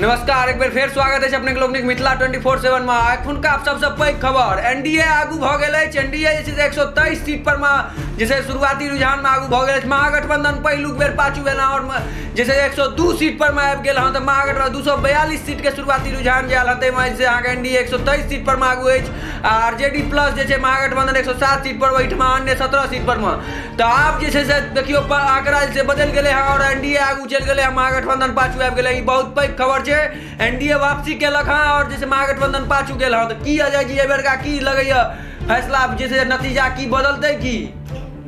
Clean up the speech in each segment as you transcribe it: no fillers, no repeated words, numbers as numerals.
नमस्कार, एक बेर फेर स्वागत अछि अपने लोकनिक मिथिला 24/7 में। एखुनका सबसँ पैघ खबर, एनडीए आगू भऽ गेल अछि। एनडीए जे छै से 123 सीट पर मे जे छै शुरुआती रुझान मे आगू भऽ गेल अछि। महागठबंधन पहिलुक बेर पाछू भेल हँ और जे छै 102 सीट पर मे आबि गेल हँ। तऽ महागठबंधन 242 सीट के शुरुआती रुझान जे आयल हँ ताहिमे जे छै अहाँके एनडीए 123 सीट पर मे आगू अछि आ आरजेडी प्लस जे छै महागठबंधन 107 सीट पर, ओहिठमा अन्य 17 सीट पर मे। तऽ आब जे छै से देखियौ आंकड़ा जे छै बदलि गेलै हँ आओर एनडीए आगू चलि गेलै हँ, महागठबंधन पाछू आबि गेलै। ई बहुत पैघ खबर छै। एनडीए वापसी केलक हँ आओर जे छै महागठबंधन पाछू गेल हँ। तऽ की अजय जी, एहि बेरका की लगैए फैसला, जे छै नतीजा की बदलतै की?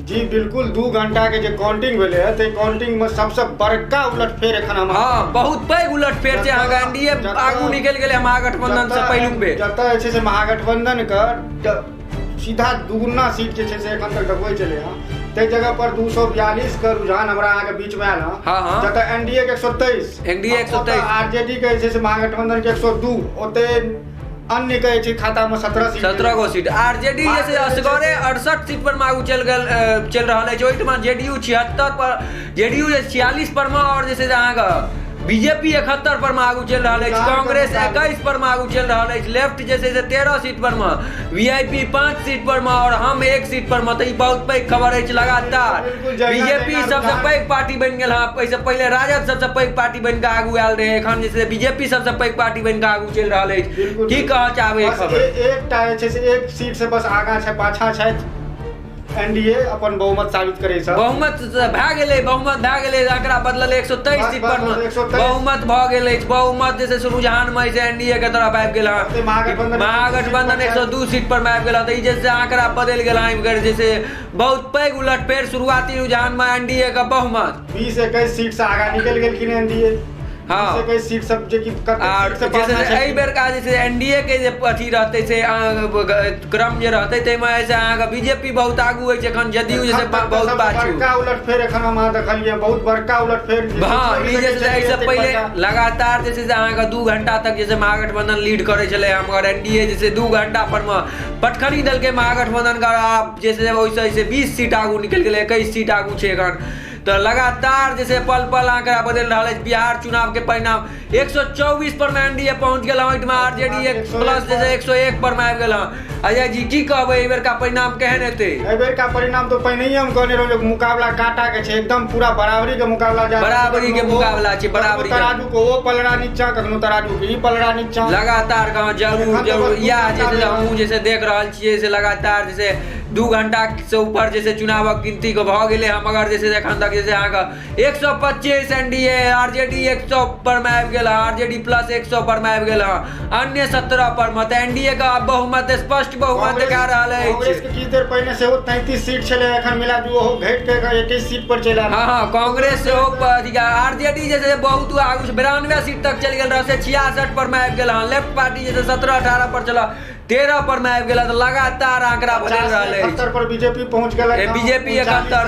जी बिल्कुल, 2 घंटा के जे काउंटिंग भेलै है ताहि काउंटिंग में सबसे बड़का उलटफेर एखन हम हँ, बहुत पैघ उलटफेर छै। अहाँके एनडीए आगू निकलि गेलै महागठबंधन से पहिलुक बेर। जतऽ जे छै से महागठबंधन के सीधा दुगुना सीट जे छै से एखन तक देखबै छलै हँ, ताहि जगह पर 242 के रुझान हमरा अहाँके बीच में आयल हँ। हाँ, हाँ। जतऽ एनडीए के 123, एनडीए 123, आरजेडी के जे छै से महागठबंधन के 102, ओते अन्य के जे छै खाता में 17 सीट, 17 गो सीट। आरजेडी जे छै असगरे 68 सीट पर आगू चलि गेल, चलि रहल अछि। ओहिठमा जेडीयू 76 पर, जेडीयू जे 46 पर मे और जे छै से अहाँके बीजेपी 71 पर मे आगू चलि रहल अछि, कांग्रेस 21 पर मे आगू चलि रहल अछि, लेफ्ट जे छै से 13 सीट पर मे, वीआईपी 5 सीट पर मे और हम 1 सीट पर मे। तऽ ई बहुत पैघ खबर अछि। लगातार बीजेपी सबसँ पैघ पार्टी बनि गेल हँ। एहिसँ पहिले राजद सबसँ पैघ पार्टी बनि कऽ आगू आयल रहै, एखन जे छै बीजेपी सबसँ पैघ पार्टी बनि कऽ आगू चलि रहल अछि। की कहऽ चाहबै खबर? एकटा जे छै से 1 सीट से बस आगाँ छै, पाछाँ छथि एनडीए अपन बहुमत साबित करै छै। बहुमत भए गेलै, बहुमत भए गेलै। आंकड़ा बदलल, 123 सीट पर बहुमत भऽ गेल अछि। बहुमत जे छै से रुझान मे जे एनडीए के तरफ आबि गेल हँ। महागठबंधन 102 सीट पर मे आबि गेल हँ। तऽ ई जे छै आंकड़ा बदलि गेल हँ। एहि जे छै बहुत पैघ उलटफेर, शुरुआती रुझान मे एनडीए के बहुमत। 20-21 सीट से आगाँ निकलि गेलखिन एनडीए। हाँ। 21 सीट सब जे कि कतेक आर सीट से जे छै पाछाँ से छै। एहि बेरका जे छै एनडीए के जे अथी रहतै से क्रम जे रहतै ताहिमे जे छै अहाँके बीजेपी बहुत आगू अछि एखन, जदयू जे छै एखन तक तऽ बहुत सबसँ पाछू। बड़का उलटफेर एखन हम अहाँ देखलियै, बहुत बड़का उलटफेर जे हँ, सोचि ई जे सकै छै से एहिसँ छलियै एतेक पहिले बड़का। लगातार जे छै से अहाँके 2 घंटा तक जे छै महागठबंधन लीड करै छलै, मगर एनडीए जे छै 2 घंटा पर मे पटखनी देलकै महागठबंधन के। आब जे छै ओहिसँ जे छै 20 सीट आगू निकलि गेलै, 21 सीट आगू छै एखन। तऽ लगातार जे छै पल पल आंकड़ा बदलि रहल अछि। बिहार चुनाव के परिणाम 124 पर मे एनडीए पहुंच गेल हँ, ओहिठमा आरजेडी एक प्लस जे छै 101 पर मे आबि गेल हँ। अजय जी, की कहबै, एहि बेरका परिणाम केहन हेतै? एहि बेरका परिणाम तऽ पहिनहिए हम कहने रहौं जे मुकाबला कांटा के छै, एकदम पूरा बराबरी के मुकाबला जा बराबरी के मुकाबला छै, बराबरी के। तराजू के ओ पलड़ा नीचा, कखनो तराजू के ई पलड़ा नीचा, लगातार कहाँ। जरूर जरूर, इएह जे छै से हमहूँ जे छै देख रहल छियै से लगातार जे छै 2 घंटा से ऊपर जे छै चुनावक गिनती के भऽ गेलै हँ, मगर जे छै एखन तक जे छै अहाँके 125 एनडीए, आरजेडी 100 पर मे आबि गेल हँ, आरजेडी प्लस 100 पर मे आबि गेल हँ, अन्य 17 पर मे। तऽ एनडीए के आब बहुमत, स्पष्ट बहुमत देखा रहल अछि। कांग्रेस के किछु देर पहिने सेहो 33 सीट छलै, एखन मिला जुला ओहो घटि के 21 सीट पर चलि आयल। हँ हँ, कांग्रेस सेहो आरजेडी जे छै बहुत आगू छै, 92 सीट तक चलि गेल रहै से 66 पर मे आबि गेल हँ। लेफ्ट पार्टी जे छै 17-18 पर चलल, 13 पर मे आबि गेल। तऽ लगातार आंकड़ा बदलि रहल अछि। 71 पर बीजेपी पहुंच गेल, बीजेपी 71,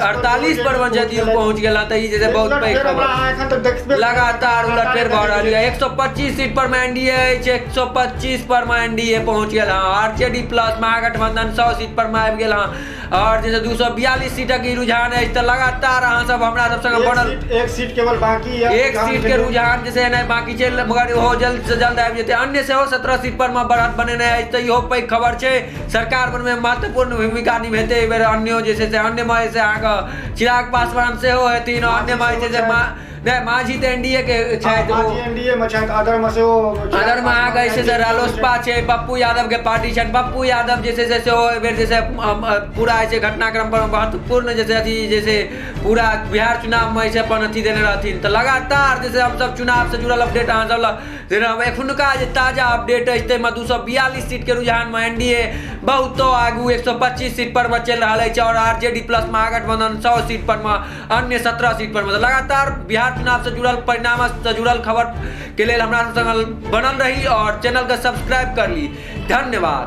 48 पर मे जदयू पहुंच गेल। तऽ ई जे छै बहुत पैघ खबर, एखन तक देखबे लगातार उलटफेर भऽ रहल यऽ। 125 सीट पर मे एनडीए अछि, 125 पर मे एनडीए पहुंच गेल हँ। आरजेडी प्लस महागठबंधन 100 सीट पर मे आबि गेल हँ और जे छै 242 सीटक ई रुझान अछि। तऽ लगातार अहाँ सब हमरा सब संगे बनल। एक सीट केवल बाकी है, 1 सीट के रुझान जे छै एनाइ बाकी छै, मगर ओहो जल्द से जल्द आबि जेतै। अन्य सेहो 17 सीट पर मे बढ़त बनेने अछि। तऽ इहो पैघ खबर छै। सरकार बनबैमे महत्वपूर्ण भूमिका निभेतै एहि बेर अन्यो जे छै से। अन्यमे जे छै अहाँके चिराग पासवान सेहो हेथिन, अन्यमे जे छै से नहि, मांझी तऽ एनडीए के छथि। ओ एनडीए मे छथि। अदर मे सेहो, अदर मे अहाँके जे छै से रालोसपा छै, पप्पू यादव के पार्टी छनि। पप्पू यादव जे छै से सेहो एहि बेर जे छै पूरा जे छै घटनाक्रम पर महत्वपूर्ण जे छै अथी जे छै पूरा बिहार चुनावमे जे छै अपन अथी देने रहथिन। तऽ लगातार जे छै हमसब चुनाव से जुड़ल अपडेट अहाँ सब लग देने रहब। एखुनका जे ताजा अपडेट अछि ताहिमे 242 सीट के रुझानमे एनडीए बहुतो आगू 125 सीट पर मे चलि रहल अछि और आरजेडी प्लस महागठबंधन 100 सीट पर मे, अन्य 17 सीट पर। मतलब लगातार बिहार चुनाव से जुड़ल परिणाम से जुड़ल खबर के लेल हमरा संग बनल रही और चैनल के सब्सक्राइब कर ली। धन्यवाद।